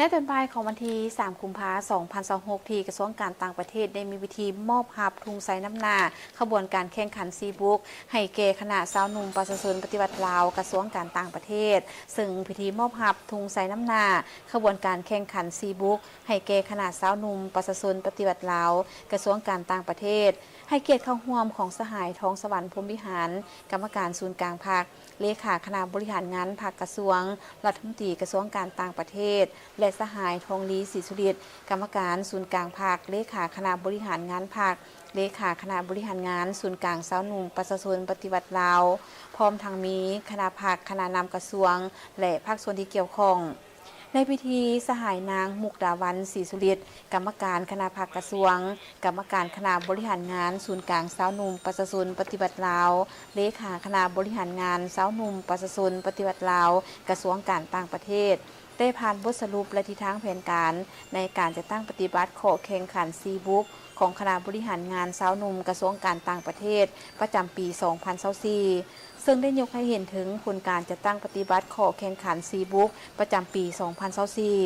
ໃນຕອນບ່າຍຂອງວັນທີສາມ ກຸມພາ ສອງພັນຊາວຫົກ ທີ່ກະຊວງການຕ່າງປະເທດໄດ້ມີພິທີມອບຮັບທຸງໄຊນຳໜ້າຂະບວນການແຂ່ງຂັນຊີບຸກ ໃຫ້ແກ່ຄະນະຊາວໜຸ່ມປະຊາຊົນປະຕິວັດລາວ ກະຊວງການຕ່າງປະເທດ, ເຊິ່ງພິທີມອບຮັບທຸງໄຊນຳໜ້າຂະບວນການແຂ່ງຂັນຊີບຸກ ໃຫ້ແກ່ຄະນະຊາວໜຸ່ມປະຊາຊົນປະຕິວັດລາວ ກະຊວງການຕ່າງປະເທດ, ໃຫ້ກຽດເຂົ້າຮ່ວມຂອງສະຫາຍ ທອງສະຫວັນ ພົມວິຫານ ກຳມະການສູນກາງພັກ, ເລຂາຄະນະບໍລິຫານງານພັກກະຊວງ, ລັດຖະມົນຕີກະຊວງການຕ່າງປະເທດ ແລະ ສະຫາຍ ທອງລີ ສີສຸລິດ ກຳມະການສູນກາງພັກ, ເລຂາຄະນະບໍລິຫານງານພັກ, ເລຂາຄະນະບໍລິຫານງານສູນກາງຊາວໜຸ່ມປະຊາຊົນປະຕິວັດລາວ, ພ້ອມທັງມີຄະນະພັກ, ຄະນະນຳກະຊວງ ແລະ ພາກສ່ວນທີ່ກ່ຽວຂ້ອງ. ໃນພິທີ, ສະຫາຍນາງ ມຸກດາວັນ ສີສຸລິດ ກຳມະການຄະນະພັກກະຊວງ, ກຳມະການຄະນະບໍລິຫານງານສູນກາງຊາວໜຸ່ມປະຊາຊົນປະຕິວັດລາວ, ເລຂາຄະນະບໍລິຫານງານຊາວໜຸ່ມປະຊາຊົນປະຕິວັດລາວ ກະຊວງການຕ່າງປະເທດ ໄດ້ຜ່ານບົດສະຫຼຸບ ແລະ ທິດທາງແຜນການໃນການຈັດຕັ້ງປະຕິບັດຂໍ້ແຂ່ງຂັນຊີບຸກຂອງຄະນະບໍລິຫານງານຊາວໜຸ່ມກະຊວງການຕ່າງປະເທດປະຈຳປີສອງພັນຊາວສີ່ ເຊິ່ງໄດ້ຍົກໃຫ້ເຫັນເຖິງຜົນການຈັດຕັ້ງປະຕິບັດຂໍ້ແຂ່ງຂັນຊີບຸກປະຈຳປີສອງພັນຊາວສີ່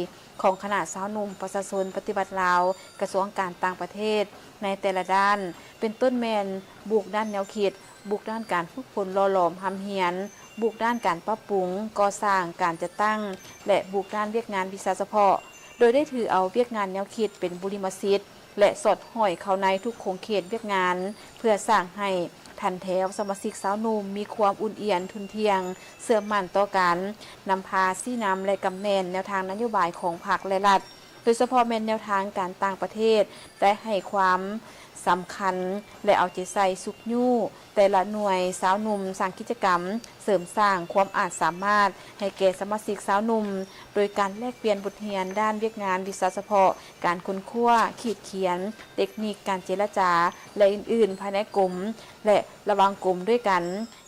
ຂອງຄະນະຊາວໜຸ່ມປະຊາຊົນປະຕິວັດລາວ ກະຊວງການຕ່າງປະເທດ ໃນແຕ່ລະດ້ານ, ເປັນຕົ້ນແມ່ນ ບຸກດ້ານແນວຄິດ, ບຸກດ້ານການຝຶກຝົນຫຼໍ່ຫຼອມຮ່ຳຮຽນ, ບຸກດ້ານການປັບປຸງ, ກໍ່ສ້າງ, ການຈັດຕັ້ງ ແລະ ບຸກດ້ານວຽກງານວິຊາສະເພາະ, ໂດຍໄດ້ຖືເອົາວຽກງານແນວຄິດເປັນບຸລິມະສິດ ແລະ ສອດຫ້ອຍເຂົ້າໃນທຸກຂົງເຂດວຽກງານ ເພື່ອສ້າງໃຫ້ຖັນແຖວສະມາຊິກຊາວໜຸ່ມມີຄວາມອຸ່ນອຽນ, ທຸ່ນທ່ຽງ, ເຊື່ອໝັ້ນຕໍ່ກັນ, ນຳພາຊີ້ນຳ ແລະ ກຳແໜ້ນແນວທາງນະໂຍບາຍຂອງພັກ ແລະ ລັດ, ໂດຍສະເພາະແມ່ນແນວທາງການຕ່າງປະເທດ ໄດ້ໃຫ້ຄວາມສຳຄັນ ແລະ ເອົາໃຈໃສ່ຊຸກຍູ້ແຕ່ລະໜ່ວຍຊາວໜຸ່ມສ້າງກິດຈະກຳ, ເສີມສ້າງຄວາມອາດສາມາດໃຫ້ແກ່ສະມາຊິກຊາວໜຸ່ມ ໂດຍການແລກປ່ຽນບົດຮຽນດ້ານວຽກງານວິຊາສະເພາະ, ການຄົ້ນຄວ້າ, ຂີດຂຽນ, ເຕັກນິກການເຈລະຈາ ແລະ ອື່ນໆ ພາຍໃນກົມ ແລະ ລະຫວ່າງກົມດ້ວຍກັນ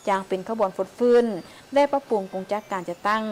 ຢ່າງເປັນຂະບວນຟົດຟື້ນ ແລະ ປັບປຸງກົງຈັກການຈັດຕັ້ງ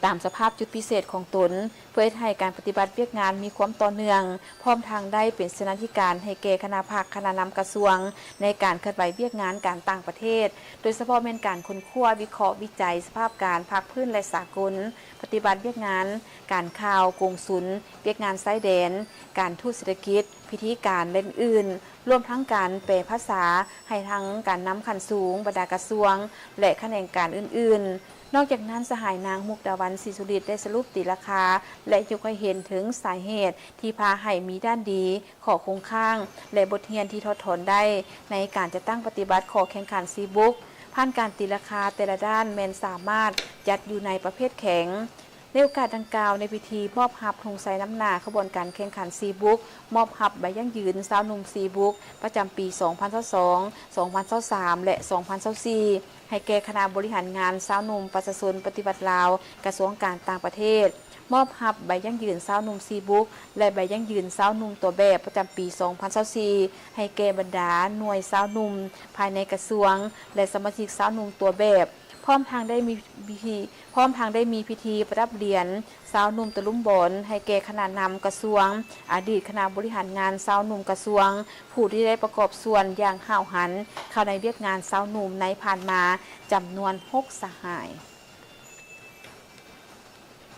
ຕາມສະພາບຈຸດພິເສດຂອງຕົນ ເພື່ອເຮັດໃຫ້ການປະຕິບັດວຽກງານມີຄວາມຕໍ່ເນື່ອງ, ພ້ອມທັງໄດ້ເປັນເສນາທິການໃຫ້ແກ່ຄະນະພັກ, ຄະນະນຳກະຊວງ ໃນການເຄື່ອນໄຫວວຽກງານການຕ່າງປະເທດ, ໂດຍສະເພາະແມ່ນການຄົ້ນຄວ້າ, ວິເຄາະ, ວິໄຈສະພາບການພາກພື້ນ ແລະ ສາກົນ, ປະຕິບັດວຽກງານການຂ່າວ, ກົງສຸນ, ວຽກງານຊາຍແດນ, ການທູດເສດຖະກິດ, ພິທີການ ແລະ ອື່ນໆ, ລວມທັງການແປພາສາໃຫ້ທັງການນຳຂັ້ນສູງ, ບັນດາກະຊວງ ແລະ ຂະແໜງການອື່ນໆ. ນອກຈາກນັ້ນ, ສະຫາຍນາງ ມຸກດາວັນ ສີສຸລິດ ໄດ້ສະຫຼຸບຕີລາຄາ ແລະ ຍົກໃຫ້ເຫັນເຖິງສາເຫດທີ່ພາໃຫ້ມີດ້ານດີ, ຂໍ້ຄົງຄ້າງ ແລະ ບົດຮຽນທີ່ຖອດຖອນໄດ້ໃນການຈັດຕັ້ງປະຕິບັດຂໍ້ແຂ່ງຂັນຊີບຸກ. ຜ່ານການຕີລາຄາແຕ່ລະດ້ານແມ່ນສາມາດຈັດຢູ່ໃນປະເພດແຂງ. ໃນໂອກາດດັ່ງກ່າວ, ໃນພິທີມອບຮັບທຸງໄຊນຳໜ້າຂະບວນການແຂ່ງຂັນຊີບຸກ, ມອບຮັບໃບຢັ້ງຢືນຊາວໜຸ່ມຊີບຸກປະຈຳປີສອງພັນຊາວສອງ, ສອງພັນຊາວສາມ ແລະ ສອງພັນຊາວສີ່ ໃຫ້ແກ່ຄະນະບໍລິຫານງານຊາວໜຸ່ມປະຊາຊົນປະຕິວັດລາວ ກະຊວງການຕ່າງປະເທດ, ມອບຮັບໃບຢັ້ງຢືນຊາວໜຸ່ມຊີບຸກ ແລະ ໃບຢັ້ງຢືນຊາວໜຸ່ມຕົວແບບປະຈຳປີສອງພັນຊາວສີ່ ໃຫ້ແກ່ບັນດາໜ່ວຍຊາວໜຸ່ມພາຍໃນກະຊວງ ແລະ ສະມາຊິກຊາວໜຸ່ມຕົວແບບ, ພ້ອມທັງໄດ້ມີພິທີ ພ້ອມທັງໄດ້ມີພິທີປະດັບຫຼຽນຊາວໜຸ່ມຕະລຸມບອນ ໃຫ້ແກ່ຄະນະນຳກະຊວງ, ອະດີດຄະນະບໍລິຫານງານຊາວໜຸ່ມກະຊວງ, ຜູ້ທີ່ໄດ້ປະກອບສ່ວນຢ່າງຫ້າວຫັນເຂົ້າໃນວຽກງານຊາວໜຸ່ມໃນຜ່ານມາຈຳນວນຫົກສະຫາຍ.